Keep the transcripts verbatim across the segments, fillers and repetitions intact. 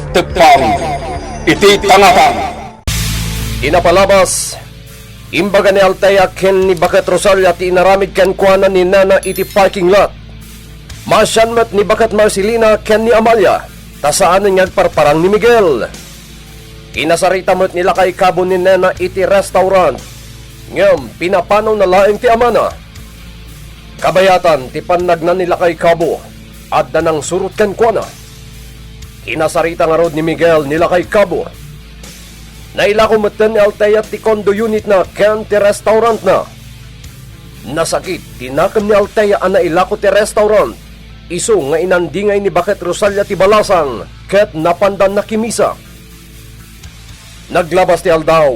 Teppang iti tangatang. Inapalabas, imbaga ni Altea ken ni Baket Rosalia ti inaramid kenkuana ni Nena iti parking lot. Maasian met ni Baket Marcelina ken ni Amalia, ta saanen nga agparparang ni Miguel. Kinasarita met ni lakay Cabo ni Nena iti restaurant, ngem pinapanawna laeng ti amana. Kabayatan ti pannagna ni lakay Cabo, adda nangsurot kenkuana. Kinasarita ngarud ni Miguel ni lakay Cabo. Nailako metten ni Altea ti condo unitna ken ti restaurantna. Nasakit ti nakem ni Altea a nailako ti restaurant, isu nga inandingay ni Baket Rosalia ti balasang ket napanda nakimisa. Naglabas ti aldaw.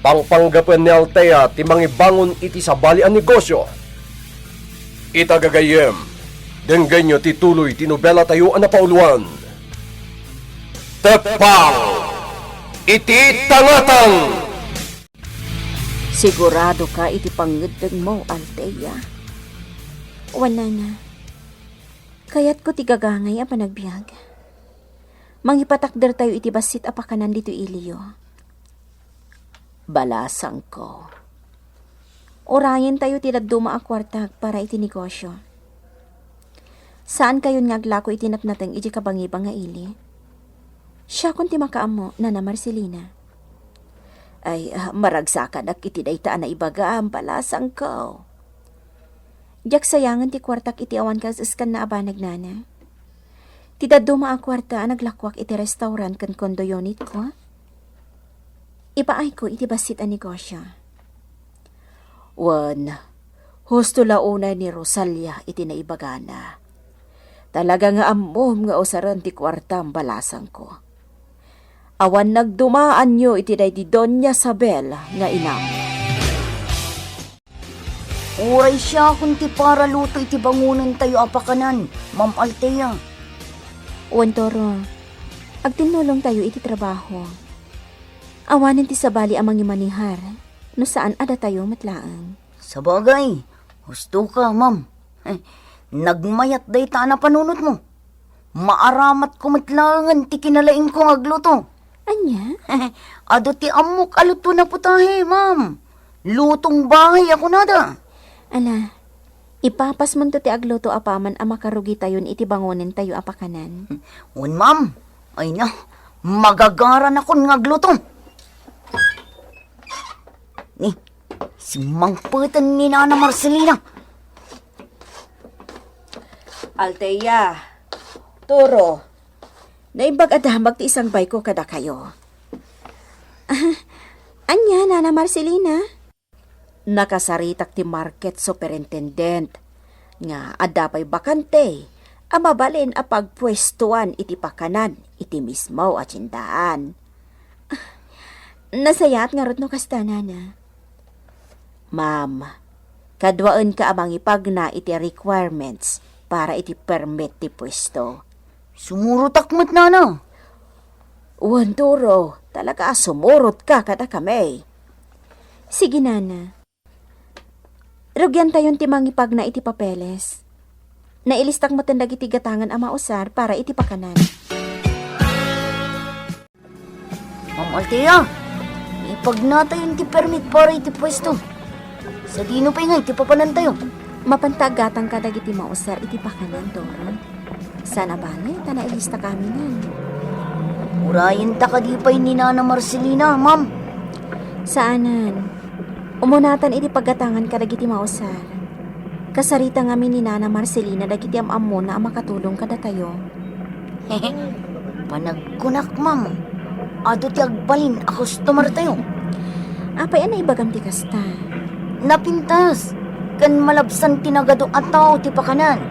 Pangpanggapuan ni Altea ti mangibangon iti sabali a negosio. Ita gagayyem, denggenyo ti tuloy ti nobelatayo a napauluan. Teppang iti tangatang! Sigurado ka iti pangngeddengmo, Altea? Wen, Nana. Kayatko ti gagangay a panagbiag. Mangipatakdertayo iti bassit a pakanan ditoy iliyo. Balasangko. Urayentayo ti dadduma a kuartak para iti negosio. Saankayon nga aglako iti natnateng iti kabangibang nga ili. Siakon ti makaammo, Nana Marcelina. Ay, ah, maragsakanak iti dayta a naibagam, balasangko. Diak sayangen ti kuartak iti awan kas-, kaseskanna a banag, Nana. Ti dadduma a kuarta a naglakuak iti restaurant ken condo unitko, ipaayko iti bassit a negosio. Wen, husto la unay ni Rosalia iti naibagana. Talaga nga ammom nga usaren ti kuartam, balasangko. Awan nagdumaanyo iti daydi Doña Sabel nga inam. Uray siakon ti paraluto iti bangonentayo a pakanan, Ma'am Altea. Wen, Toro, agtinnulongtayo iti trabaho. Awanen ti sabali a mangimanihar, no saan a datayo met laeng. Sabagay, husto ka, ma'am. Eh, nagmayat dayta a napanunotmo. Maaramatko met laengen ti kinalaingko nga agluto. Ania? Adu ti ammok a luto na putahe, ma'am. Lutong bahay a kunada. Ala, ipapasmonto ti agluto apaman a makarugitayon iti bangonentayo a pakanan. Wen, ma'am. Ay na, magagaranakon nga agluto. Ni, simmangpeten ni Nana Marcelina. Altea, Toro, naimbag a damag ti isangbayko kadakayo. Ah, ania, Nana Marcelina? Nakasaritak ti market superintendent nga adda pay bakante a mabalin a pagpuestoan iti pakanan iti mismo a tiendaan. Nasayaat ngarud no kasta, Nana. Ma'am, kaduaenka a mangipagna iti requirements para iti permit ti puesto. Sumurotak met, Nana. Wen, Toro, talaga a sumurotka kadakami. Sige, Nana. Rugiantayon ti mangipagna iti papeles. Nailistak metten dagiti gatangen a mausar para iti pakanan. Ma'am Altea, ipagnatayon ti permit para iti puesto. Sadino pay ngay ti papanantayo? Mapanta agatang kadagiti mausar iti pakanan, Toro. Saan a bale, ta nailista kaminen. Urayenta kadi pay ni Nana Marcelina, ma'am? Saanen. Umunatan iti paggatangan kadagiti mausar. Kasarita ngamin ni Nana Marcelina dagiti am-ammona a makatulong kadatayo. Panagkunak, ma'am. Adu ti agbalin a customertayo. Apay a naibagam ti kasta? Napintas ken malabsan ti nagadu a tao ti pakanan,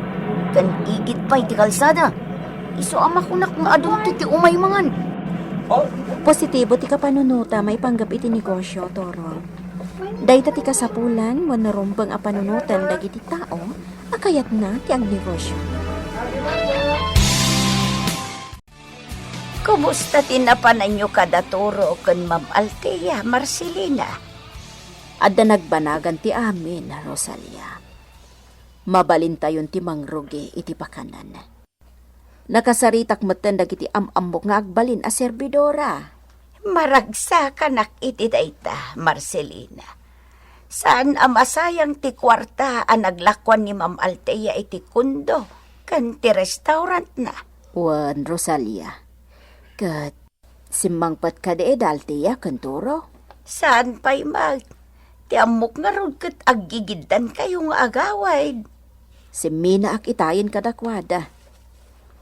ken igid pay ti kalsada. Isu a makunak nga adunto ti umay mangan. Positibo ti kapanunota maipanggep iti negosio, Toro. Dayta ti kasapulan wenno rumbeng a panunoten dagiti tao a kayatna ti agnegosio. Kumusta ti napananyo kada Toro ken Ma'am Altea, Marcelina? Adda nagbanagan ti amin, Rosalia. Mabalintayon ti mangrugi iti pakanan. Nakasaritak metten dagiti am-ammok nga agbalin a serbidora. Maragsakanak iti dayta, Marcelina. Saan a masayang ti kuarta a naglakuan ni Ma'am Althea iti kondo ken ti restaurantna. Wen, Rosalia. Ket simmangpet kadi da Althea ken Toro? Saan pay met. Ti ammok ngarud ket aggigiddankayo nga agawid. Simminaak itayen kadakuada.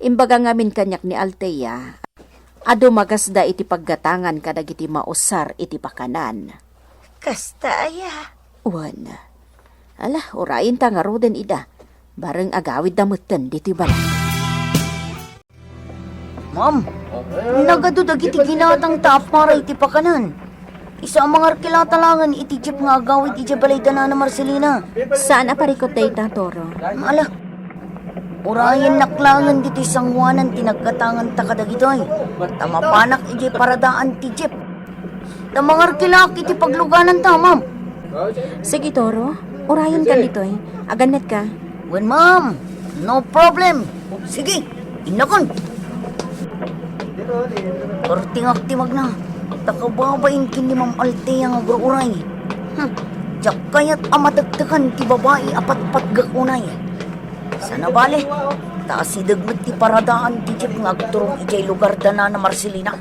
Imbaga ngamin kaniak ni Althea a dumagasda iti paggatangan kadagiti mausar iti pakanan. Kasta aya? Wen. Ala, urayenta ngaruden ida. Bareng agawidda metten ditoy balay. Ma'am, nagadu dagiti ginatangta a para iti pakanan. Isu a mangarkilata laengen iti jeep nga agawid idiay balay da Nana Marcelina. Saan a parikut dayta, Toro. Ala, urayennak laengen ditoy sangoanan ti naggatanganta kadagitoy. Ta mapanak idiay paradaan ti jeep. Ta mangarkilaak iti paglugananta, ma'am. Sige, Toro. Urayenkan ditoy. Agannatka. Wen, ma'am. No problem. Sige, innakon. Pertingak ti magna. Ta kababain ken ni Ma'am Althea nga agur-uray. Hmm. Diak kayat a matektekan ti babai a patpatgek unay. Sana bale, ta asideg met ti paradaan ti jeep nga agturong idiay lugar da Nana Marcelina.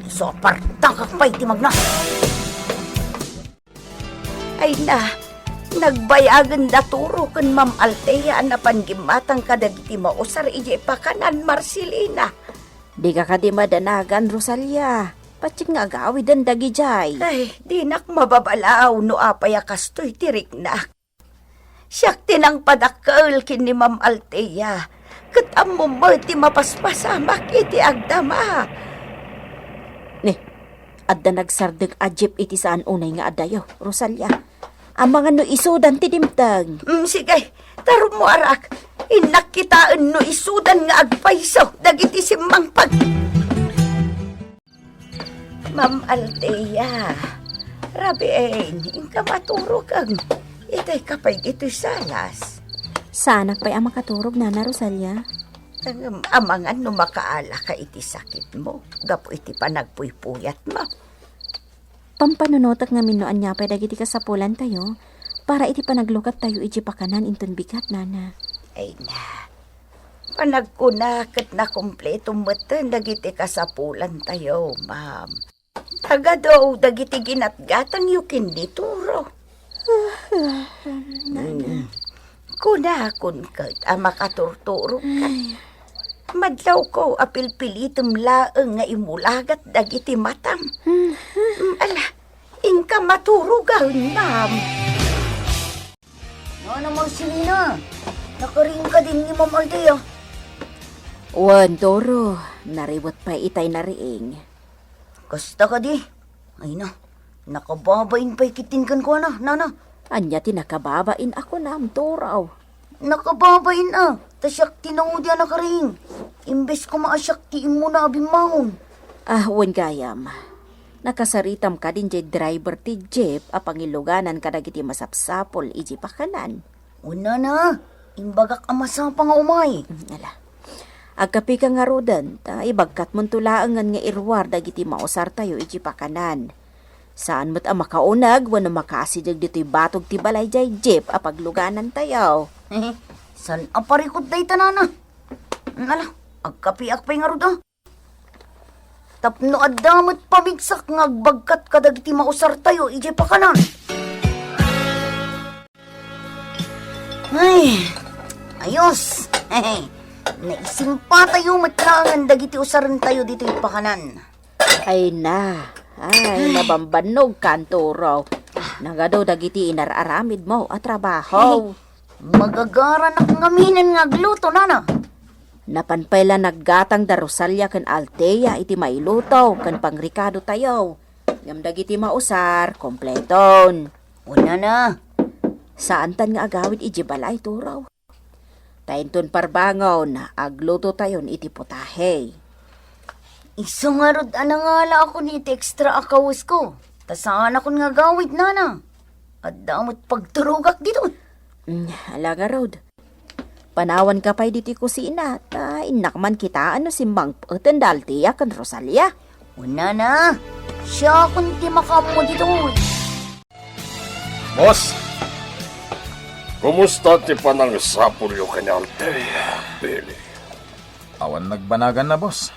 Isu a partakak pay ti magna. Ay na, nagbayagen da Toro ken Ma'am Althea a napan gimmatang kadagiti mausar idiay pakanan, Marcelina. Dika kadi madanagan, Rosalia. Patien nga agawiden dagidiay. Ay, dinak mababalaw no apay a kastoy ti riknak. Siak ti nangpadakkel ken ni Ma'am Althea, ket ammom met ti mapaspasamak iti agdama. Ni, adda nagsardeng a jeep iti saan unay nga addayo, Rosalia. Amangan no isudan ti dimteng. Mm, sige, tarummuarak. Innak kitaen no isudan nga agpayso dagiti simmangpet. Ma'am Althea, rabiin, inka maturog. Itay ka pay ditoy salas. Saanak pay a makaturog, Nana Rosalia. Ngem amangan no makaala ka iti sakitmo gapu iti panagpuypuyatmo. Pampanunotek ngamin no ania pay dagiti kasapulantayo para iti panaglukattayo iti pakanan inton bigat, Nana. Ay na, panagkuna ket nakumpleto metten dagiti kasapulantayo, ma'am. Nagadu dagiti ginatgatangyo ken ni Toro. Mm. Kunakon ket a makaturturog ka. Ay. Madlawko a pilpilitem laeng nga imulagat dagiti matam. Mm. Mm, ala, inka maturogan, ma'am. Nana Marcelina, nakariing kadin ni Ma'am Althea? Wen, Toro, nariwet pay itay nariing. Kasta kadi? Ay na, nakababain pay ketdin kenkuana, Nana. Ania ti nakababain a kunam, Toro? Nakababain a, ta siak ti naudi a nakariing. Imbes koma a siak ti immuna a bimmangon. Ah, wen gayam. Nakasaritam kadin jay driver ti jeep a pangiluganan kadagiti masapsapul iti pakanan. Wen, Nana, imbagak a masapa nga umay. Mm, ala. Agkapika ngaruden, ta ibagkatmonto laengen nga iruar dagiti mausartayo iti pakanan. Saan met a makauneg wenno makaasideg ditoy batog ti balay jay jeep a pagluganantayo. Saan a parikut dayta, Nana? Mm, ala, agkapiak pay ngarud, a. Tapno adda met pamigsak nga agbagkat kadagiti mausartayo idiay pakanan. Ay, ayos. Naisimpatayo met laengen dagiti usarentayo ditoy pakanan. Ay na. Ay, nabambannog, Kantoro. Nagadu dagiti inar-aramidmo a trabaho. Magagaranak ngaminen nga agluto, Nana. Napan pay la naggatang da Rosalia ken Althea iti mailuto ken pangrikadotayo. Ngem dagiti mausar, kompleton. Una na. Saantan nga agawid iti balay, Turaw. Ta inton parbangon, aglutotayon iti putahe. Isu ngarud a nangalaakon iti ekstra a kawesko. Ta saanakon nga agawid, Nana. Adda met pagturogak ditoy. Mm, ala ngarud. Panawanka pay ditoy kusina, ta innak man kitaen no simmangpeten da Althea ken Rosalia. Unana, siakon ti makaammo ditoy. Boss, kumusta ti panangsapulyo ken Althea, Billy? Awan nagbanaganna, boss.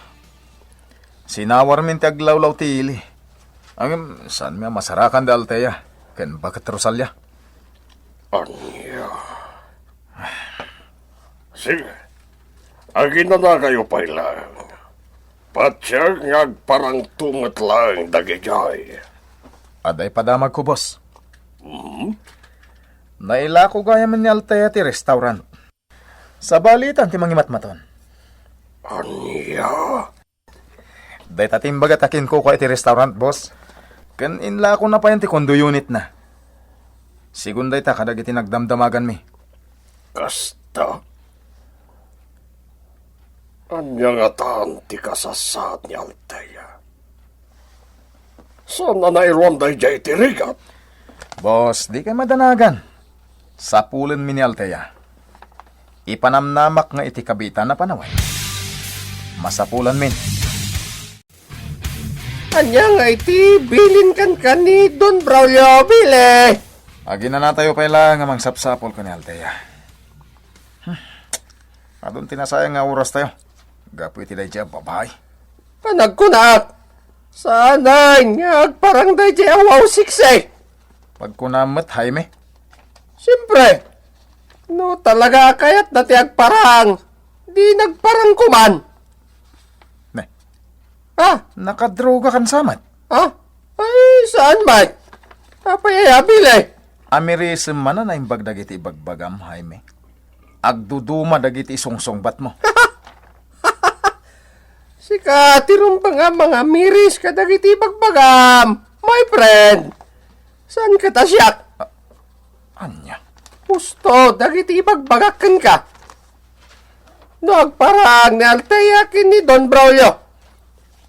Sinawarmin ti aglawlaw ti ili. Ngem, saanmi a masarakan da Althea ken baket Rosalia. Ania? Sige, aginanakayo pay laeng. Patiek nga agparangto met laeng dagidiay. Adda ipadamagko, boss. Hmm? Nailako gayamen ni Althea ti restaurant. Sabalitan ti mangimatmaton. Ania? Dayta ti imbaga ta kinkukua iti restaurant, boss. Ken inlakona pay ti condo unitna. Sigun dayta kadagiti nagdamdamaganmi. Kasta? Ania ngatan ti kasasaad ni Althea? Saan a nairuam daydiay iti rigat? Boss, dikay madanagan. Sapulenmi ni Althea. Ipanamnamak nga iti kabiitan a panawen. Masapulanmin. Ania nga iti bilin kenka ni Don Braulio, Billy? Aginanatayo pay laeng a mangsapsapul ken ni Althea. Hmm. Adun ti nasayang nga orastayo gapu iti daydiay a babai. Panagkunak, saanen nga agparang daydiay a wow sexy. Pagkunam met, Jaime. Siempre, no talaga a kayatna ti agparang, di nagparang koman. Ne. Ah? Nakadroga kan samat? Ah? Ay, saan man? Apay aya, Billy? Amirisem man a naimbag dagiti ibagbagam, Jaime. Agduduma dagiti isungsungbatmo. Sika ti rumbeng a mangamiris kadagiti ibagbagam, my friend. Saan ka ta siak? Ah, ania? Husto dagiti ibagbagak kenka. No agparang ni Althea ken ni Don Braulio,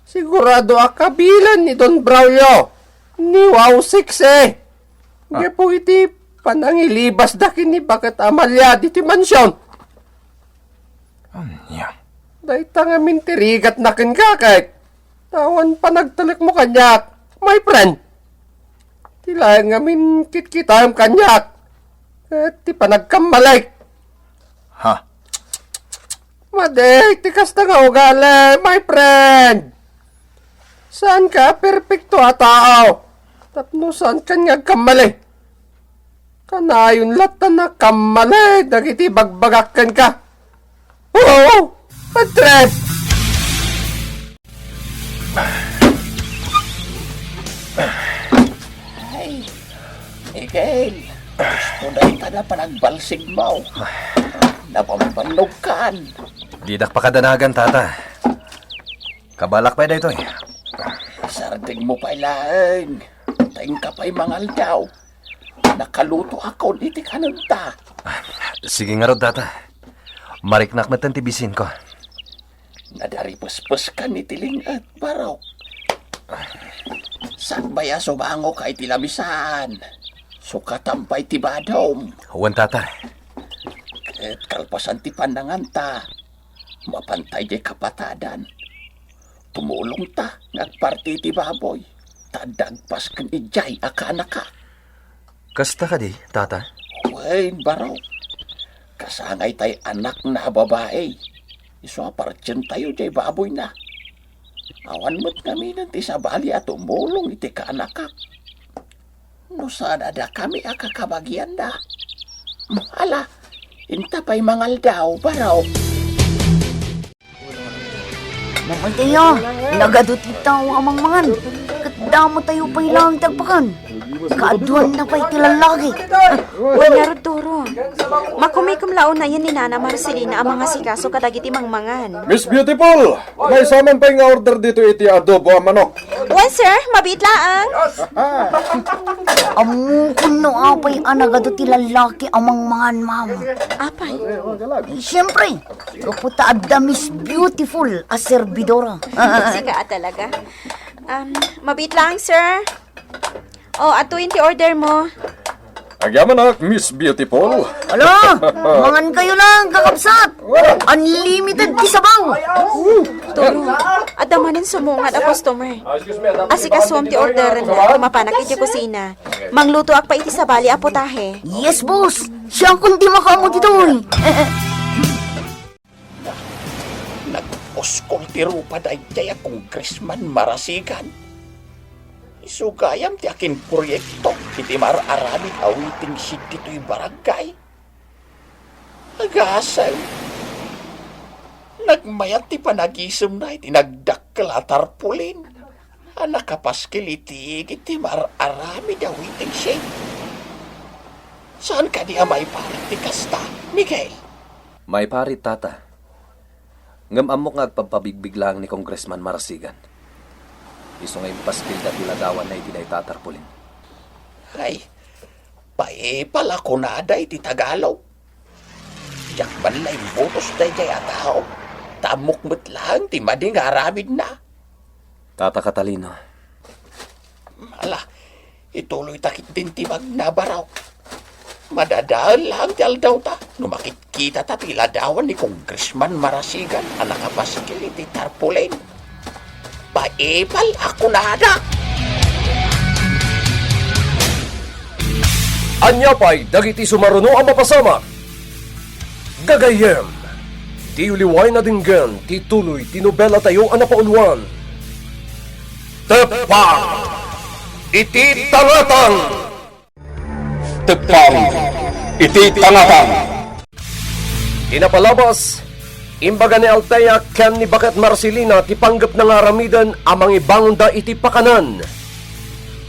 sigurado a kabilen ni Don Braulio ni Wow Sexy. Ah. Gapu iti panangilibasda ken ni Baket Amalia ditoy mansion. Ania? Dayta ngamin ti rigatna kenka ket awan panagtalekmo kaniak, my friend. Ti laeng ngamin kitkitaem kaniak ket ti panagkammalek. Ha? Madi ti kasta nga ugali, my friend. Saanka a perpekto a tao tapno saankan nga agkammali. Kanayon latta a kammali dagiti bagbagak kenka. Oo, a trip! Ay, Miguel, husto dayta a panagbalsigmo. Napambannog kan. Didak pakadanagan, Tata. Kabalak pay daytoy. Sardengmo pay laeng. Ta inka pay mangaldaw. Nakalutoakon iti kanenta. Sige ngarud, Tata. Mariknak metten ti bisinko. Nadaripespeskan iti ling-et, Barok. Sakbay a sumangoka iti lamisaan, sukatan pay ti badom. Wen, Tata. Ket kalpasan ti pannanganta, mapantay diay kapatadan. Tumulongta nga agparti iti baboy, ta adda agpasken idiay a kaanakak. Kasta kadi, Tata? Wen, Barok. Kasangay tay anakna a babai. Isu a partientayo diay baboyna. Awan met ngaminen ti sabali a tumulong iti kaanakak. No saan a dakami a kakabagianda. Ala, inta pay mangaldaw, Barok. Mamataya, nagadu ti tao a mangmangan. Ket damo tayo pay laeng ti agpakan. Kaaduanna pay ti lallaki. Uy, ngarud, Doro. Makumikom la unayen ni Nana Marcelina a mangasikaso kadagiti mangmangan. Miss Beautiful, maysa man pay nga order ditoy iti adobo a manok. Wen, sir, mabiit laeng. Ammokon no apay a nagadu ti lallaki a mangmangan, ma'am. Apay? Eh, siyempre, gapu ta adda Miss Beautiful a servidora. Sika a talaga. Um, mabiit laeng, sir. O, adtoyen ti order mo. Agyamanak, Miss Beautiful. Ala, mangan kayo lang, kakabsat. Unlimited ti sabaw. Turo, adda manen sumungad a customer. Asikasuam ti orderenna no mapanak iti kusina. Manglutoak pay iti sabali a putahe. Yes, boss. Siakon ti makaammo ditoy. Nagpuskol ti rupa daydiay a Congressman Marasigan. Isu gayam ti akinproyekto iti mar-aramid a waiting shed ditoy barangay. Agasem, nagmayat ti panagisemna iti nagdakkel a tarpaulin a nakapaskil iti igid ti mar-aramid a waiting shed. Saan kadi a maiparit ti kasta, Miguel? Maiparit, Tata. Ngem ammok nga agpabpabigbig laeng ni Congressman Marasigan. Isu nga impaskilda ti ladawanna iti dayta a tarpaulin. Ay, paipal a kunada iti Tagalog. Diak man la imbutos daydiay a tao, ta ammok met laeng ti madi nga aramidna. Tata Catalino. Ala, ituloyta ketdin ti magnabaraw. Madadael laeng ti aldawta no makitkitata ti ladawan ni Congressman Marasigan a nakapaskil iti tarpaulin. Paipal a kunada! Ania pay dagiti sumaruno a mapasamak? Gagayyem, diyo liwayen a denggen ti tuloy ti nobelatayo a napauluan. Teppang iti Tangatang! Teppang iti Tangatang! Ti napalabas, imbaga ni Althea ken ni Baket Marcelina ti panggepna nga aramiden a mangibangonda iti pakanan.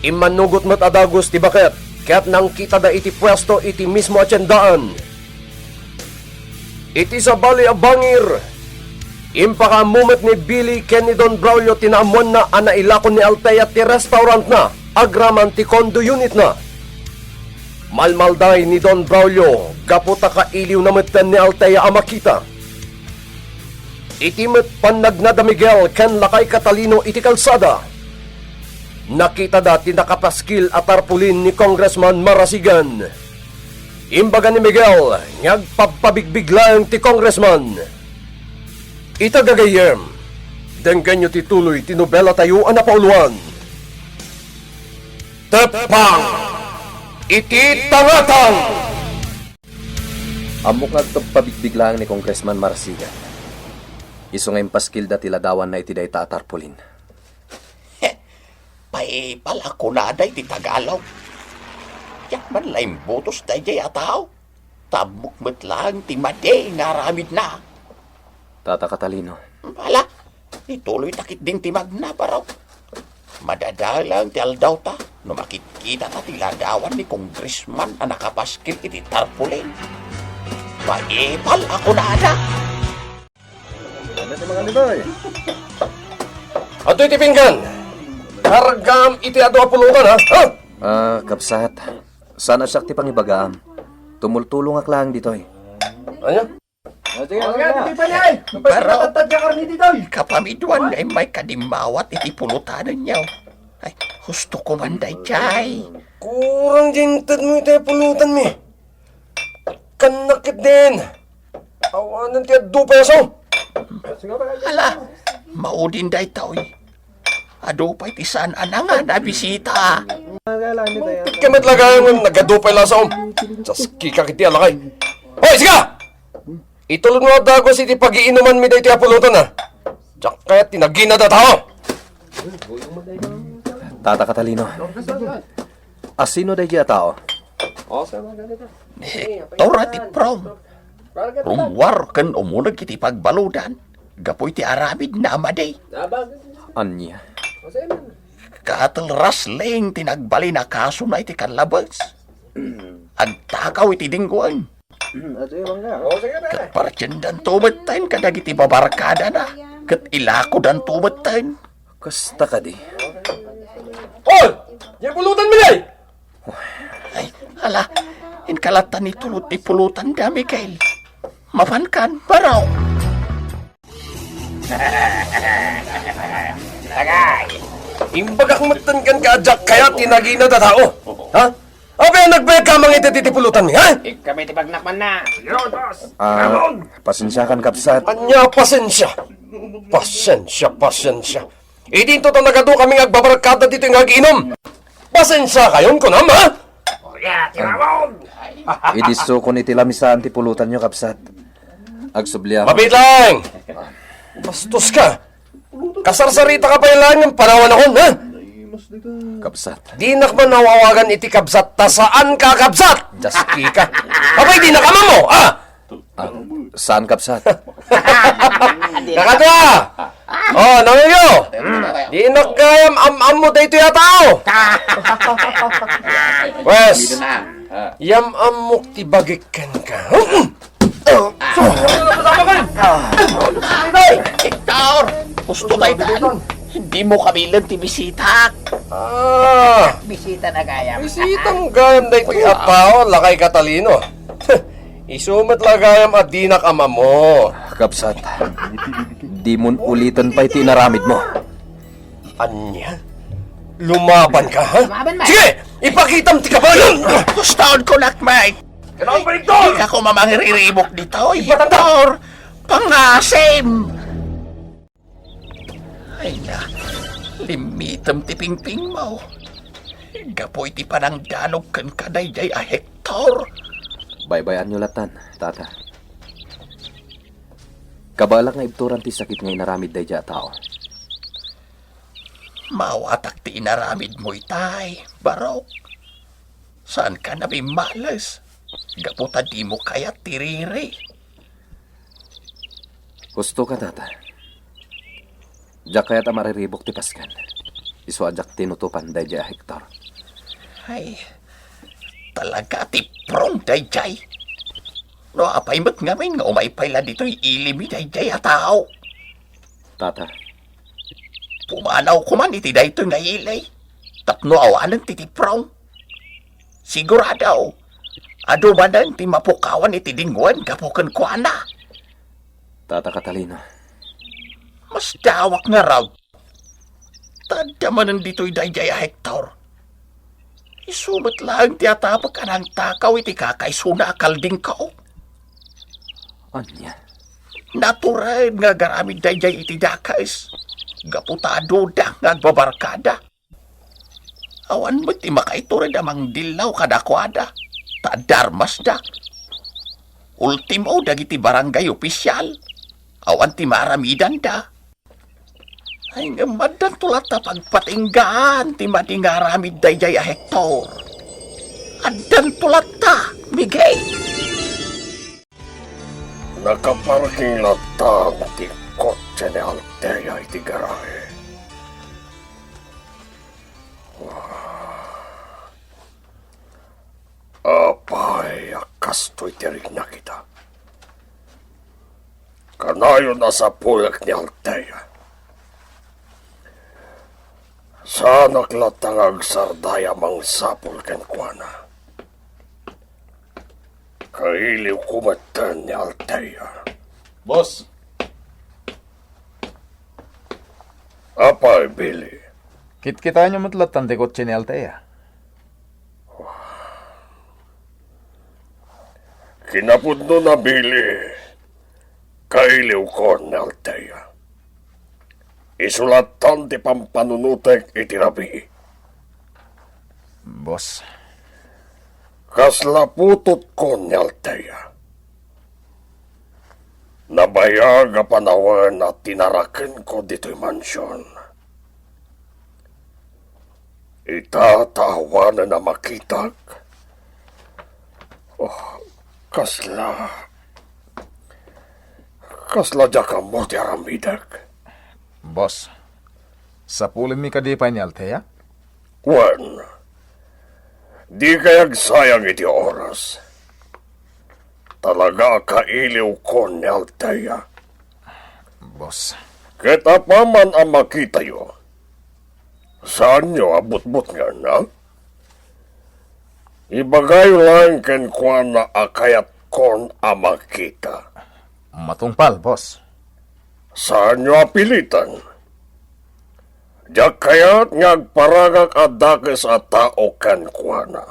Immannugot met a dagus ti Baket ket nangkitada iti puesto iti mismo a tiendaan. Iti sabali a bangir, impakaammo met ni Billy ken ni Don Braulio ti naammoanna a nailako ni Althea ti restaurantna agraman ti condo unitna. Malmalday ni Don Braulio gapu ta kailiwna metten ni Althea a makita. Iti met pannagna da Miguel ken Lakay Catalino iti kalsada, nakitada ti nakapaskil a tarpaulin ni Congressman Marasigan. Imbaga ni Miguel nga agpabpabigbig laeng ti Congressman. Ita gagayyem, denggenyo ti tuloy ti nobelatayo a napauluan. Teppang iti Tangatang! Ammok nga agpabpabigbig laeng ni Congressman Marasigan. Isu nga impaskilda ti ladawanna iti dayta a tarpaulin. Paipal a kunada iti Tagalog. Diak man la imbutos daydiay a tao, ta ammok met laeng ti madi nga aramidna. Tata Catalino. Ala, ituloyta ketdin ti magnabaraw. Madadael laeng ti aldawta no makitkitata ti ladawan ni Congressman a nakapaskil iti tarpaulin. Paipal a kunada! Ano ti mga nito, eh? Adtoy ti pinggan. Kargam iti adu a pulutan, ha? Ha? Ah, kabsat. Saan a siak ti pangibagaam. Tumultulongak laeng ditoy. Ania? Ah, sige, ah, sige, sige. Ditoy pa niya, eh. Pero, kapamiduan nga immay kadimmawat iti pulutanenyo. Ay, husto ko man daydiay. Kurang diay intedmo iti pulutanmi. Kannak ketdin. Awanen ti adu pay lasaom. Hala, maudin daytoy. Adu pay ti saan a nangan a bisita. Mangted ka met la gayam, nagadu pay lasaom. Saski ka ketdi a lakay. Hoy, sika! Itulodmo a dagus iti pagiinumanmi daytoy a pulutan, a. Diak kayat ti naginad a tao. Tata Catalino. Asino daydiay a tao? Ni Hector a ti prom. Rummuar ken umuneg iti pagbaludan gapu iti aramidna a madi. Ania? Cattle rustling ti nagbalin a kasona iti kanlabes. Agtakaw iti dinggoen. Ket partiendanto metten kadagiti babarkadana, ket ilakodanto metten. Kasta kadi? Oy! Diay pulutanmi, ay! Ay, ala, inka latta nitulod ti pulotanda, Miguel. Mapankan, baro. Agay! Imbagak metten kenka a diak kayat ti naginad a tao. Ha? Apay a nagbayadka a mangitid iti pulutanmi, ha? Ikkami ti pagnakmanna. Ah, pasensiakan, kabsat. Ania pasensia? Pasensia, pasensia. Idinto ta nagadukami nga agbabarkada ditoy nga agiinum. Pasensiakayon, kunam, ha? Idi sukon iti lamisaan ti pulutanyo, kabsat. Agsubliak. Mabiit laeng! Bastoska! Kasarsarita ka pay laeng nga panawanakon, ha? Kabsat. Dinak man aw-awagan iti kabsat ta saan ka a kabsat! Jaski ka! Apay dinak ammo, ha? Ah, saan, kabsat? Nakadua! Oh, nangyo! Dinak gayam am-ammo daytoy a tao! Pwes, yam-ammok ti bagik kenka. Hector! Gusto tayo. Hindi mo kabilan ti bisitak. Ah, Bisita na gayam. Bisitang gayam daytoy a tao, lakay Catalino. Isu met la gayam a dinak ammo. Kabsat, dimon ulitan pay ti inaramidmo. Ania? Lumabanka, ha? Lumaban, Mike. Sige! Ipakitam ti kabayon! Gusto ko, Nak Mike. Kailangan ba ito? Di ka ko mamangriribok dito, Hector. Pangasim! Ay na, limitem ti pingpingmo. Gapu iti panangdanog kenka daydiay a Hector. Baybay-anyo latan, Tata. Kabaelak nga ibturan ti sakit nga inaramid daydiay a tao. Maawatak ti inaramidmo itay, Barok. Saanka a bimmales, gapu ta dimo kayat ti riri. Husto ka, Tata. Diak kayat a mariribok ti pasken. Isu a diak tinutopan daydiay a Hector. Ay, talaga ti prong daydiay. No apay met ngamin nga umay pay la ditoy ilimi daydiay a tao? Tata. Pumanaw koman iti daytoy nga ili tapno awanen ti tiprong. Sigurado, adu manen ti mapukawan iti dingwen gapu kenkuana. Tata Catalina. Masdawak ngarud. Ta adda manen ditoy daydiay a Hector. Isu met laeng ti atapek a nangtakaw iti kakaisuna a kaldingko. Ania? Natured nga agaramid daydiay iti dakes. Gapu ta aduda nga agbabarkada. Awan met ti makaitured a mangdillaw kadakuada. Ta adda armasda. Ultimo dagiti barangay ofisial. Awan ti maaramidanda. Ay, ngem addanto latta pagpatinggaan ti madi nga aramid daydiay a Hector. Addanto latta, Miguel. Nakaparking latta ti kotse ni Althea iti garahe. Apay a kastoy ti rikna kita? Kanayon a sapulek ni Althea. Saanak latta nga agsardaya a mangsapul kenkuana. Kailiwko metten ni Althea. Boss. Apay, Billy? Kitkitaenyo met latta ti kotse ni Althea. Kinapudno na, Billy, kailiwko ni Althea. Isu latta ti pampanunotek iti rabii. Boss. Kasla putotko ni Althea. Nabayag a panawen a tinarakenko ditoy mansion. Ita ta awanen a makitak. Oh, kasla, kasla diak ammo ti aramidek. Boss, sapulenmi kadi pay ni Althea? Wen, dikay agsayang iti oras. Talaga a kailiwko ni Althea. Boss. Ket apaman a makitayo, saanyo a butbutngen, ha? Ibagayo laeng kenkuana a kayatkon a makita. Matungpal, boss. Saanyo a piliten. Diak kayat nga agparangak a dakes a tao kenkuana.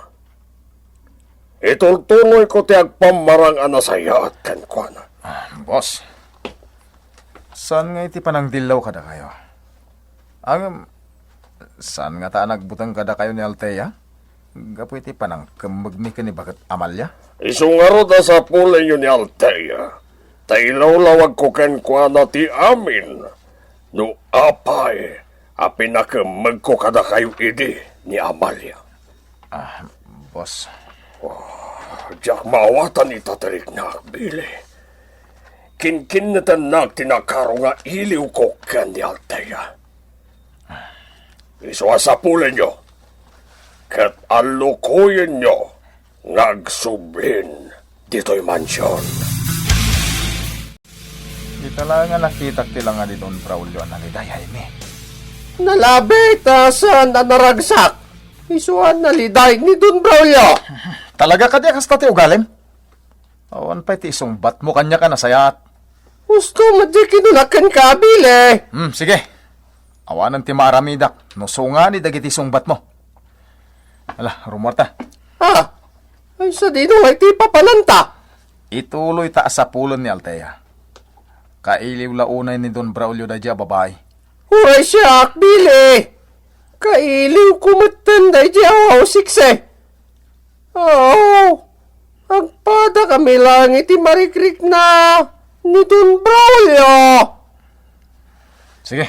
Itultuloyko ti agpammarang a nasayaat kenkuana. Ah, boss, saan nga iti panangdillaw kadakayo? Ngem, saan ngata a nagbuteng kadakayo ni Althea gapu iti panangkemmegmi ken ni Baket Amalia? Isu ngarud a sapulenyo ni Althea, ta ilawlawagko kenkuana ti amin no apay a pinakemmegko kadakayo idi ni Amalia. Ah, boss. Oh, diak maawatan ita ti riknak, Billy. Kinkinnetennak ti nakaro nga iliwko ken ni Althea. Isu a sapulenyo ket allukoyenyo nga agsublin ditoy mansion. Dita laeng a nakitak ti langa ni Don Braulio a naliday, Jaime. Nalabi ta saan a naragsak. Isu a naliday ni Don Braulio. Talaga kadi a kasta ti ugalim? Awan pay ti isungbatmo kaniak a nasayaat. Husto met diay kinunak kenka, Billy. Hmm, sige. Awanen ti maaramidak no sungani dagiti sungbatmo. Ala, rumuarta. Ah, ay sadino nga iti papananta? Ituloyta a sapulen ni Althea. Kailiw la unay ni Don Braulio daydiay a babai. Uray siak, Billy! Kailiwko metten daydiay a aw siksi. Aw, agpadakami laeng iti marikrikna ni Don Braulio. Sige,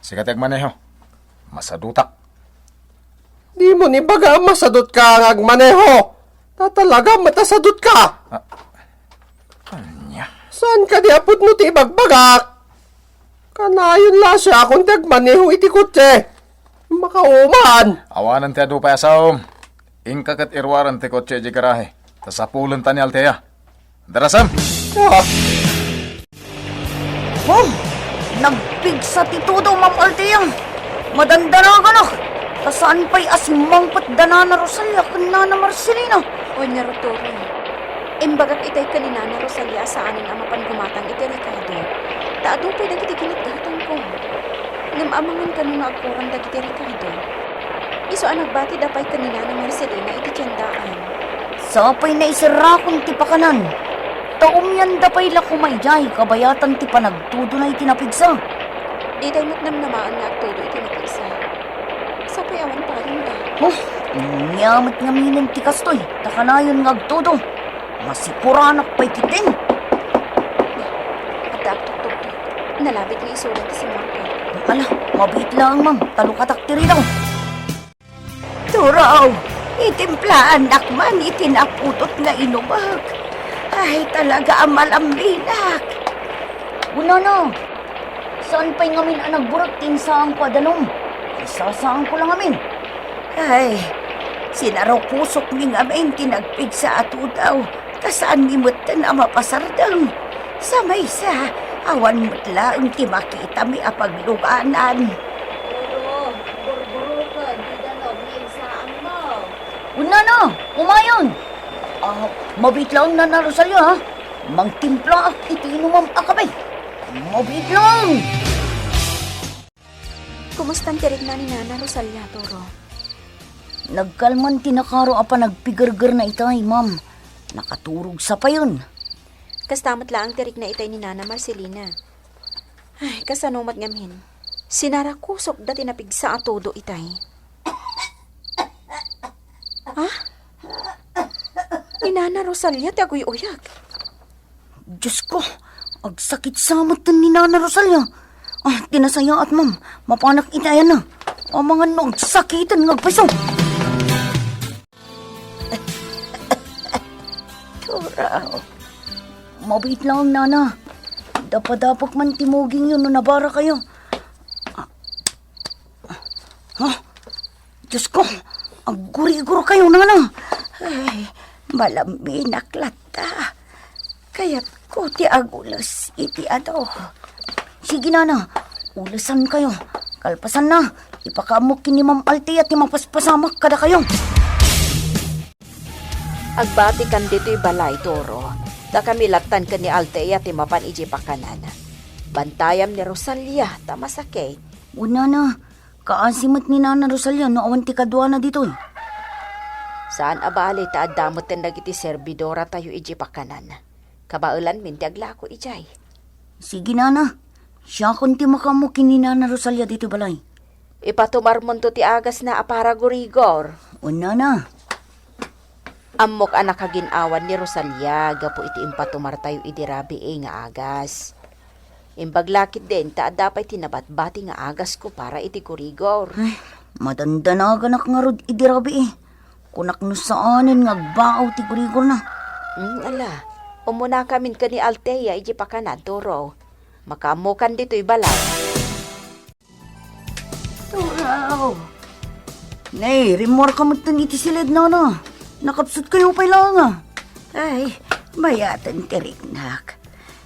sika ti agmaneho. Masadutak. Dimo ni baga a masadutka nga agmaneho. Ta talaga met a sadutka. Ah, ania? Saan kadi a pudno ti ibagbagak? Kanayon la siakon ti agmaneho iti kotse. Makauman. Awanen ti adu pay a saom. Inka ket iruaren ti kotse idiay garahe. Ta sapulenta ni Althea. Darasem! Ah! Oh! Nagpigsa ti todo, Ma'am Althea! Madandaraganak! Ta saan pay a simmangpet da Nana Rosalia ken Nana Marcelina! Wen ngarud, Toro, imbagak itay ken ni Nana Rosalia a saanen a mapan gumatang iti rekado, ta adu pay dagiti ginatgatangko. Ngem amangan kano nga agkuran dagiti rekado, isu a nagbatida pay ken ni Nana Marcelina iti tiendaan. Sapay naiserrakon ti pakanan, ta umianda pay la koma idiay kabayatan ti panagtudona iti napigsa. Ditay met namnamaen nga agtudo iti napigsa. Sapay awan payonda. Oh, ania met ngaminen ti kastoy, ta kanayon nga agtudo. Masikuranak pay ketdin. Adda agtuktugto. Nalabit nga isuda ti simmangpet. Ala, mabiit laeng, ma'am. Talukatak ti ridaw. Turaw, itimplaannak man iti napudot nga inumek. Ay, talaga a malamminak. Kunana, saan pay ngamin a nagburak ti insaangko a danum? Isasaangko la ngamin. Ay, sinarukusokmi ngamin ti nagpigsa a tudaw, ta saanmi metten a mapasardeng. Sa maysa, awan met laeng ti makitami a pagluganan. Puro, burburuken ti danum nga insaangmo. Kunana, umayon! Ah, mabiit laeng, Nana Rosalia, ha? Mangtimplaak iti inumam a kape. Mabiit laeng! Kumustan ti rikna ni Nana Rosalia, Toro? Nagkalman ti nakaro a panagpigergerna itay, ma'am. Nakaturog sa payen. Kasta met laeng ti rikna itay ni Nana Marcelina. Ay, kasano met ngamin? Sinarakusokda ti napigsa a todo itay. Ha? Ni Nana Rosalia ti aguy-uyag. Diyos ko, agsakit sa met ni Nana Rosalia. Ah, ti nasayaat, ma'am. Mapanak iti ayanna. Amangan no agsakiten nga agpayso. Turaw. Mabiit lang, Nana. Dapadapek man ti mugingyo no nabara kayo. Ah. Ha? Diyos ko, aggurigor kayo, Nana. Ay, malamminak latta. Kayatko ti agules iti ado. Sige, Nana, ulesan kayo. Kalpasan na, ipakaammok ken ni Ma'am Althea ti mapaspasamak kadakayo. Agbatikan ditoy balay, Toro. Ta kami lattan ken ni Althea ti mapan idiay pakanan. Bantayam ni Rosalia ta masakit. Wen, Nana, kaasi met ni Nana Rosalia no awan ti kaduana ditoy. Saan a bale ta adda metten dagiti serbidoratayo idiay pakanan. Kabaelanmin ti aglako idiay. Sige, nana. Siakon ti makaammo ken ni Nana Rosalia ditoy balay. Ipatumarmonto ti agasna a para gurigor. O, nana. Ammok a nakagin-awan ni Rosalia gapu iti impatumartayo idi rabii nga agas. Imbag la ketdin ta adda pay ti nabatbati nga agasko para iti gurigor. Ay, madandanaganak ngarud idi rabii. Kunak no saanen nga agbaaw ti gurigorna. Hmm, ala, umunakamin ken ni Althea idiay pakanan, Turo. Makaammokan ditoy balay. Turaw! Nay, rimmuarka metten iti siled, nana. Nakapsutkayo pay laeng, a. Ay, mayaten ti riknak.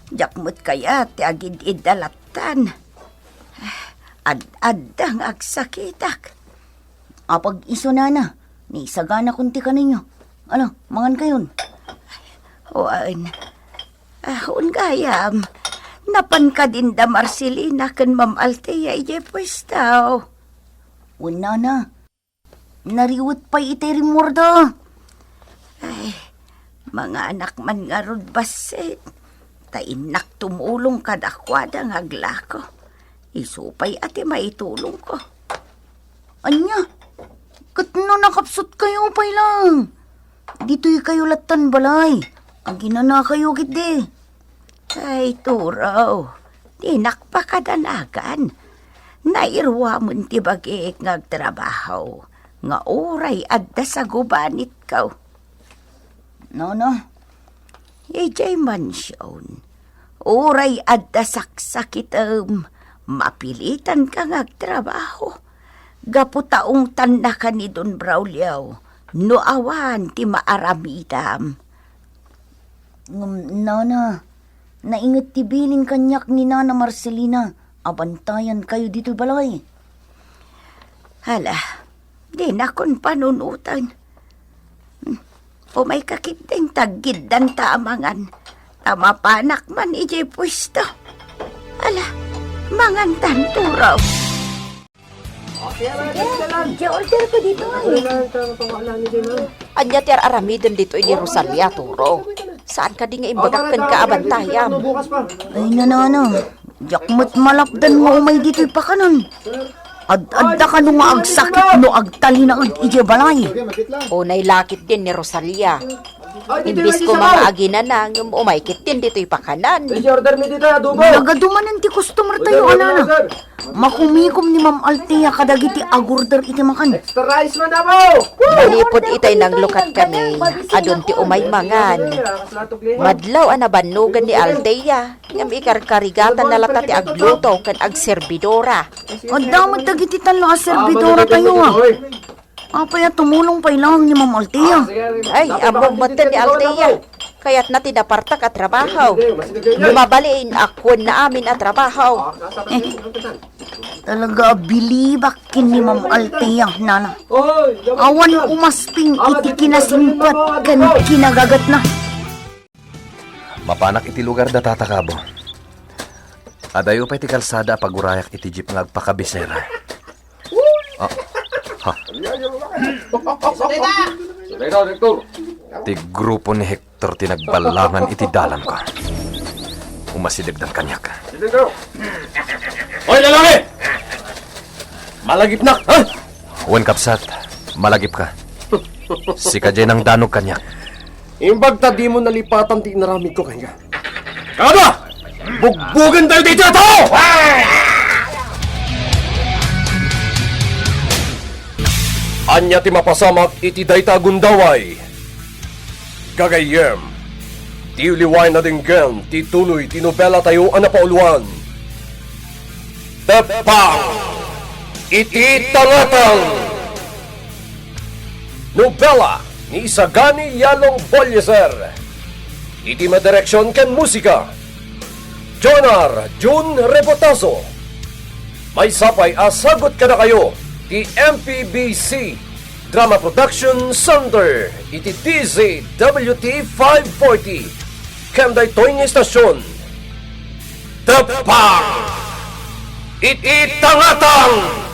Diak met kayat ti agid-idda lattan. Ad-adda nga agsakitak. Apag isu, nana, naisaganakon ti kanenyo. Ala, mangankayon. Wen. Ah, wen gayam. Napan kadin da Marcelina ken Ma'am Althea idiay puestaw. Wen, nana. Nariwet pay itay rimmuarda. Ay, manganak man ngarud bassit. Ta innak tumulong kadakuada nga aglako. Isu pay a ti maitulongko. Ania? Ket no nakapsutkayo pay laeng, ditoykayo lattan balay. Aginanakayo ketdi. Ay, Turaw, dinak pakadanagan. Nairuamen ti bagik nga agtrabaho, nga uray adda sagubanitko. Nana, idiay mansion, uray adda saksakitem, mapilitanka nga agtrabaho. Gapu ta ungtannaka ni Don Braulio, no awan ti maaramidam. Ngem, nana, nainget ti bilin kaniak ni Nana Marcelina a bantayankayo ditoy balay. Hala, dinakon panunoten. Hmm, umayka ketdin ta aggiddanta a mangan. Ta mapanak man idiay puesto. Hala, mangantan, Turaw. Sige, i-order ko dito, ay. Ania ti ar-aramidem ditoy ni Rosalia, Turo? Saan kadi nga imbagak kenka a bantayam? Ay, nanana, diak met malapdan nga umay ditoy pakanan. Ad-adda kano nga agsakit no agtalinaed idiay balay. Unay la ketdin ni Rosalia. Imbes koma nga aginana, ngem umay ketdin ditoy pakanan. Nagadumanen ti customer tayo, a nana. Makumikom ni Ma'am Althea kadagiti agorder iti makan. Extra rice man, Apo! Manipud itay nanglukat kami, adun ti umay mangan. Madlaw a nabannogan ni Althea, ngem ikarkarigatanna latta ti agluto ken agserbidora. Adda met dagiti tallo a serbidora tayo, a. Apay a tumulong pay laeng ni Ma'am Althea? Ay, ammom metten ni Althea. Kayatna ti napartak a trabaho. Bumabaliin a kuenna amin a trabaho. Eh, talaga a bilibak ken ni Ma'am Althea, nana. Awan umasping iti kinasingpet ken kinagagatna. Mapanak iti lugar da Tata Kabo. Adayo pay ti kalsada a pagurayak iti jeep nga agpakabisera. Ah, ha. Ti grupo ni Hector ti nagballangan iti dalanko. Umasidegdan kaniak. Oy, lalaki! Malagipnak, ha? Wen, kabsat, malagipka. Sika diay nangdanog kaniak. Imbag ta dimo nalipatan ti inaramidko kenka. Kada! Bugbugentayo daytoy a tao! Ania ti mapasamak iti dayta a gundaway? Gagayyem, ti uliway nadenggen ti tuloy ti nobelatayo a napauluan. Teppang iti tangatang. Nobela ni Isagani Yalong Bolleser. Iti madireksion ken musika, Jonar Jun Rebotazo. Maysa pay a sagut kadakayo ti M P B C Drama Production Center iti D Z W T five forty. Ken daytoy nga estasion, Teppang iti tangatang.